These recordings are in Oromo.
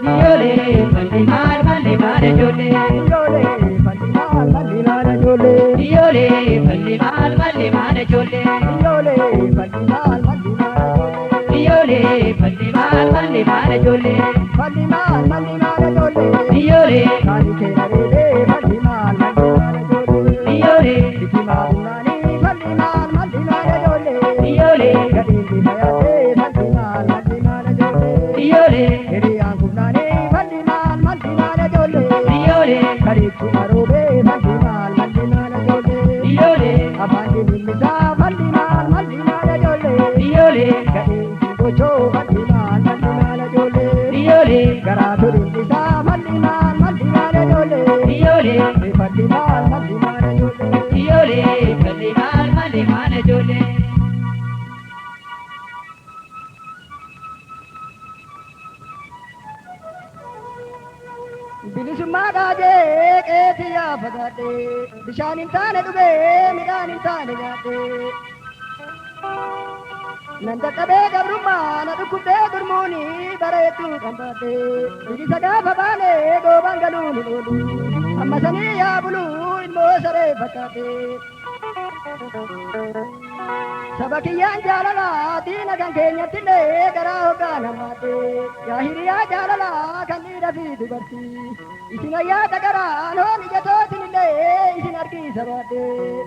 Iyyoolee falli maal malli maal ijoollee. Iyyoolee falli maal malli maal ijoollee. Iyyoolee falli maal malli maal ijoollee. Iyyoolee falli maal malli maal ijoollee. Iyyoolee falli maal malli maal ijoollee. Falli maal malli maal ijoollee. Iyyoolee Kaani keena reebee falli maal malli maal ijoollee. iyyoolee Bikimaa bunnaanii falli maal malli maal ijoollee. iyyoolee Gadiin bifa yaaddee falli maal malli maal ijoollee. iyyoolee Hiriyaan kufnaanii falli maal malli maal ijoollee. iyyoolee Karichi aroobee falli maal malli maal ijoollee. iyyoolee Afaan dimimmisaa falli maal malli maal ijoollee. iyyoolee Gadiin gochoo falli maal malli maal ijoollee. iyyoolee Garaa toliin isaa falli maal malli maal ijoollee. iyyoolee Falli maal malli maal ijoollee. iyyoolee falli maal malli maal ijoollee. Bilisummaa dhaagee qeetii yaa fagaadhee bishaan hin taane dhugee midhaan hin taane nyaadhee. Nan dadhabee gabrummaa na dhukkubdee gurmuuni bareedduu kan baadhee bilisa gaafa baanee goobaan galuun hin oolu amma sanii yaa buluu ilmoo saree fakkaatee. Saba kiyyaan jaalalaa diina kan keenyatti illee garaa hoggaan hammaadhee yaa hiriyaa jaalalaa kan dhiira fi dubartii isin ayyaata garaan hoon ija tootin illee isin argiisa baadhee.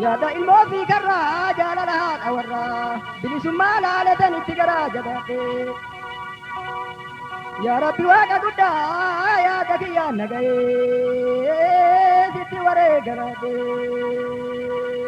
Yaada ilmoo fi karraa jaalala haadha warraa bilisummaa laalatan itti garaa jabaadhee. Yaa Rabbi waaqa guddaa yaada kiyyaan naga'ee sitti wareegalaadhee.